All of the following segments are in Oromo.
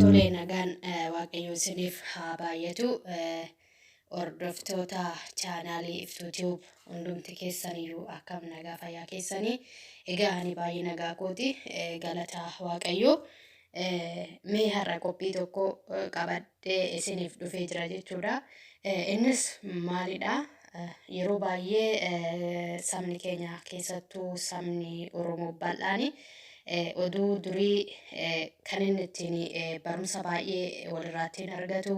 Tolee, nagaan Waaqayyo isiniif haa baay'atu. Hordoftoota chaanaalii Iftuu Tube hundumti keessaniyyuu akkam nagaa fayyaa keessanii. Egaa ani baay'ee nagaa kooti, galata Waaqayyo. Mee har'a qophii tokko qabadhee isiniif dhufee jira jechuudha. Innis maalidha? Yeroo baay'ee sabni keenya, keessattuu sabni Oromoo bal'aani, oduu durii kan inni ittiin barumsa baay'ee walirraa ittiin argatu,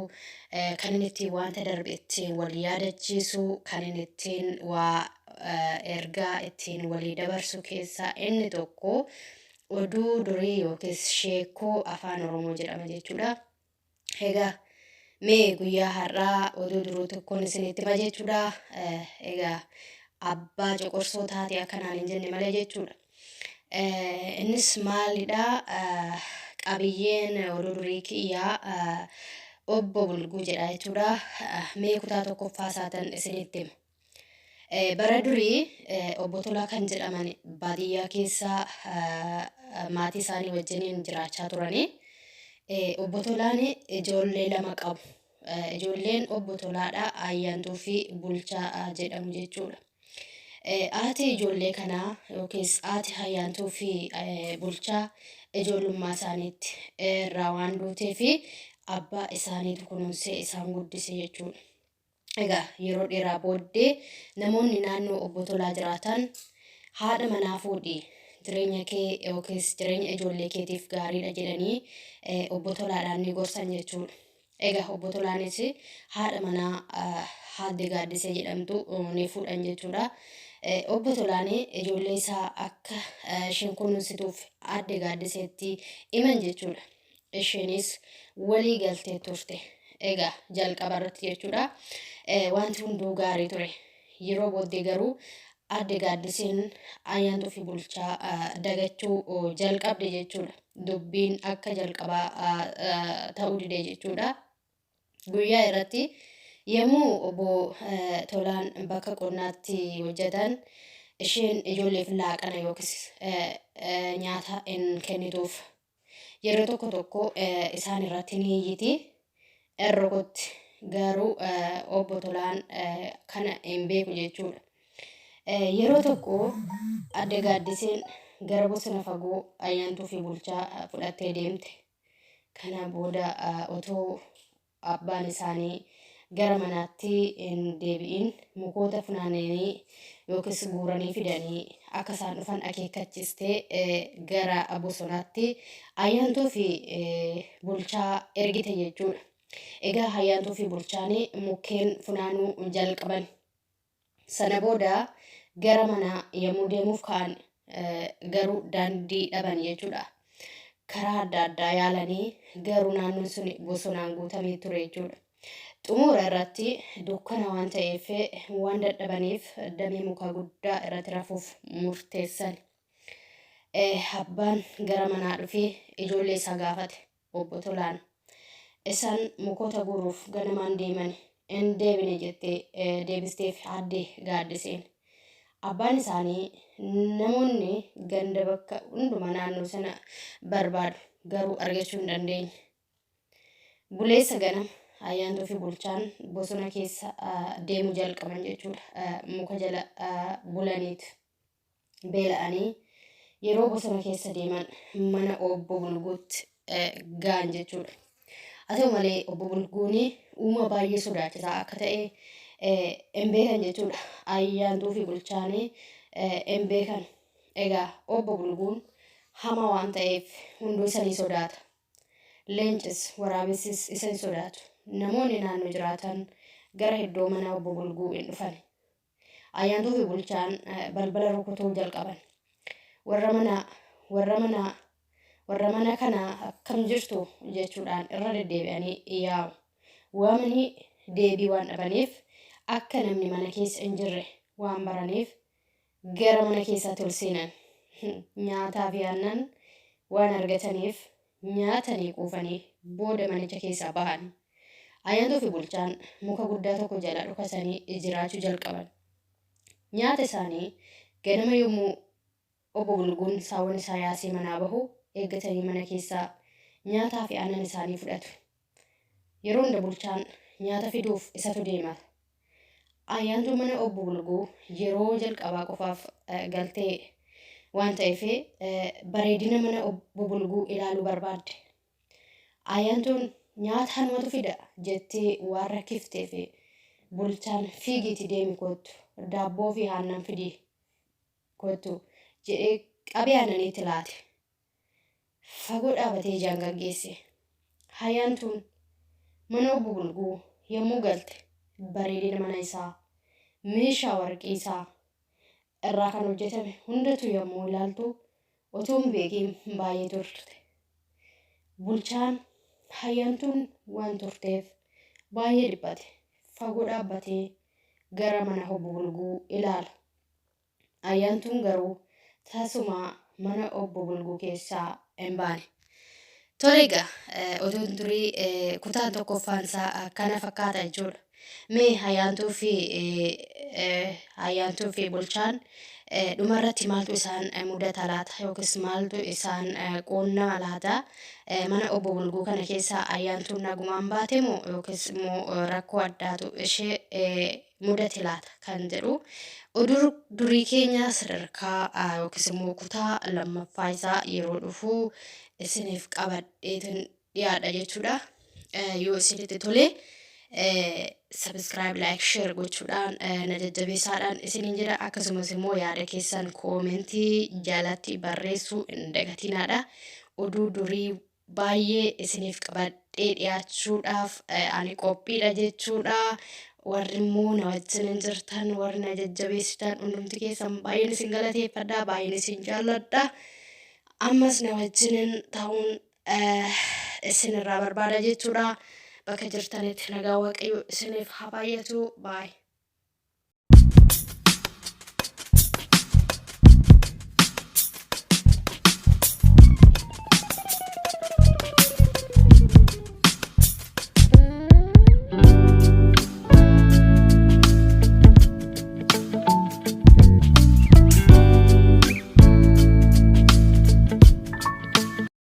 kan inni ittiin wanta darbe ittiin wal yaadachiisu, kan inni ittiin waa ergaa ittiin walii dabarsu keessaa inni tokko oduu durii yookiis sheekkoo afaan Oromoo jedhama jechuudha. Egaa mee guyyaa har'aa oduu duruu tokkoon isinitti hima jechuudha. Egaa abbaa coqorsoo taate akkanaan hin jenne malee jechuudha. Innis maalidha? Qabiyyeen oduu durii kiyyaa obbo Bulguu jedha jechuudha. Mee kutaa tokkoffaa isaatan isinitti hima. Bara durii obbo Tolaa kan jedhaman baadiyyaa keessa maatii isaanii wajjiniin jiraachaa turanii. Obbo Tolaan ijoollee lama qabu. Ijoolleen obbo Tolaadha Ayyaantuu fi Bulchaa jedhamu jechuudha. Haati ijoollee kanaa yookiis haati Ayyaantuu fi Bulchaa ijoollummaa isaaniitti irraa waan duutee fi abbaa isaaniitu kunuunsee isaan guddise jechuudha. Egaa yeroo dheeraa booddee namoonni naannoo obbo Tolaa jiraatan haadha manaa fuudhi, jireenya kee yookiis jireenya ijoollee keetiif gaariidha jedhanii obbo Tolaadhaan ni gorsan jechuudha. Egaa obbo Tolaanis haadha manaa Aadde Gaaddisee jedhamtu ni fuudhan jechuudha. Obbo Tolaan ijoollee isaa akka isheen kunuunsituuf Aadde Gaaddiseetti himan jechuudha. Isheenis walii galtee turte. Egaa jalqaba irratti jechuudha. Wanti hunduu gaarii ture. Yeroo booddee garuu Aadde Gaaddiseen Ayyaantuu fi Bulchaa dagachuu jalqabde jechuudha. Dubbiin akka jalqabaa ta'uu dide jechuudha. Guyyaa irratti yommuu obbo Tolaan bakka qonnaatti hojjetan isheen ijoolleef laaqana yookiis nyaata hin kennituuf. Yeroo tokko tokko isaan irratti ni iyyiti, in rukutti. Garuu obbo Tolaan kana hin beeku jechuudha. Yeroo tokko adde Gaaddiseen gara bosona fagoo Ayyaantuu fi Bulchaa fudhattee deemte. Kana booda otoo abbaan isaanii gara manaatti hin deebi'in mukoota funaananii yookiis guuranii fidanii akka isaan dhufan akeekkachistee gara bosonaatti Ayyaantuu fi Bulchaa ergite jechuudha. Egaa Ayyaantuu fi Bulchaan mukkeen funaanuu jalqaban. Sana booda gara manaa yommuu deemuuf ka'an garuu daandii dhaban jechuudha. Karaa adda addaa yaalanii garuu naannoon sun bosonaan guutamee ture jechuudha. Xumura irratti dukkana waan ta'eef waan dadhabaniif damee mukaa guddaa irratti rafuuf murteessan. Abbaan gara manaa dhufee ijoollee isaa gaafate. Obbo Tolaan. Isaan mukoota guuruuf ganamaan deemani hin deebine jette deebisteef aadde Gaaddiseen. Abbaan isaanii namoonni ganda bakka hunduma naannoo sana barbaadu garuu argachuu hin dandeenye. Buleessa ganama Ayyaantuu fi Bulchaan bosona keessa deemuu jalqaban jechuudha. Muka jala bulaniit. Beela'anii yeroo bosona keessa deeman mana obbo Bulguutti ga'an jechuudha. Haa ta'u malee obbo Bulguun uuma baay'ee sodaachisaa akka ta'e hin beekan jechuudha. Ayyaantuu fi Bulchaan hin beekan. Egaa obbo Bulguun hamaa waan ta'eef hunduu isa ni sodaata. Leencis waraabessis isa hin sodaatu. Namoonni naannoo jiraatan gara iddoo mana obbo Bulguu hin dhufan. Ayyaantuu fi Bulchaan balbala rukutuu jalqaban. Warra mana warra mana warra mana kana akkam jirtu jechuudhaan irra deddeebi'anii yaa'u. Waamanii deebii waan dhabaniif akka namni mana keessa hin jirre waan baraniif gara mana keessaatti ol seenan. Nyaataa fi aannan waan argataniif nyaatanii quufanii booda manicha keessaa bahan. Ayyaantuu fi Bulchaan muka guddaa tokko jala dhokatanii jiraachuu jalqaban. Nyaata isaanii ganama yommuu Obbo Bulguun saawwan isaa yaasee manaa bahu eeggatanii mana keessaa nyaataa fi aannan isaanii fudhatu. Yeroo hunda Bulchaan nyaata fiduuf isatu deema. Ayyaantuu mana Obbo Bulguu yeroo jalqabaa qofaaf galtee waan ta'eef bareedina mana Obbo Bulguu ilaaluu barbaadde. Ayyaantuun nyaata anumatu fida jettee waan rakkifteef Bulchaan fiigiiti deemi koottu daabboo fi aannan fidi kottu jedhee qabee aannaniitti laate. Fagoo dhaabatee ijaan gaggeesse. Hayaantuun mana obbo Bulguu yommuu galte bareedina mana isaa, meeshaa warqii isaa irraa kan hojjetame hundatu yommuu ilaaltu utuu hin beekiin baay'ee turte. Bulchaan Hayaantuun waan turteef baay'ee dhiphate. Fagoo dhaabbatee gara mana obbo Bulguu ilaala. Ayyaantuun garuu tasumaa mana obbo Bulguu keessaa hin baane. Tole egaa oduun durii kutaan tokkoffaan isaa kana fakkaata jechuudha. Mee ayyaantuu fi ayyaantuu fi bulchaan dhumarratti maaltu isaan mudata laata yookiis maaltu isaan quunnama laata? Mana obbo Bulguu kana keessaa ayyaantuun nagumaan baate moo yookiis immoo rakkoo addaatu ishee mudate laata kan jedhu oduu durii keenya sadarkaa yookiis immoo kutaa lammaffaa isaa yeroo dhufu isiniif qabadheetin dhiyaadha jechuudha. Yoo isinitti tole subscribe, like, share gochuudhaan na jajjabeessaadhaan isiniin jedha. Akkasumas immoo yaada keessan koomentii jalatti barreessuu hin dagatinaadha. Oduu durii baay'ee isiniif qabadhee dhiyaachuudhaaf ani qophiidha jechuudha. Warri immoo na wajjin hin jirtan, warri na jajjabeessitan hundumti keessan baay'een isin galateeffadha, baay'een isin jaalladha. Ammas na wajjinin ta'uun isin irraa barbaada jechuudha. Bakka jirtanitti nagaa Waaqayyo isiniif haa baay'atu. Baay'ee.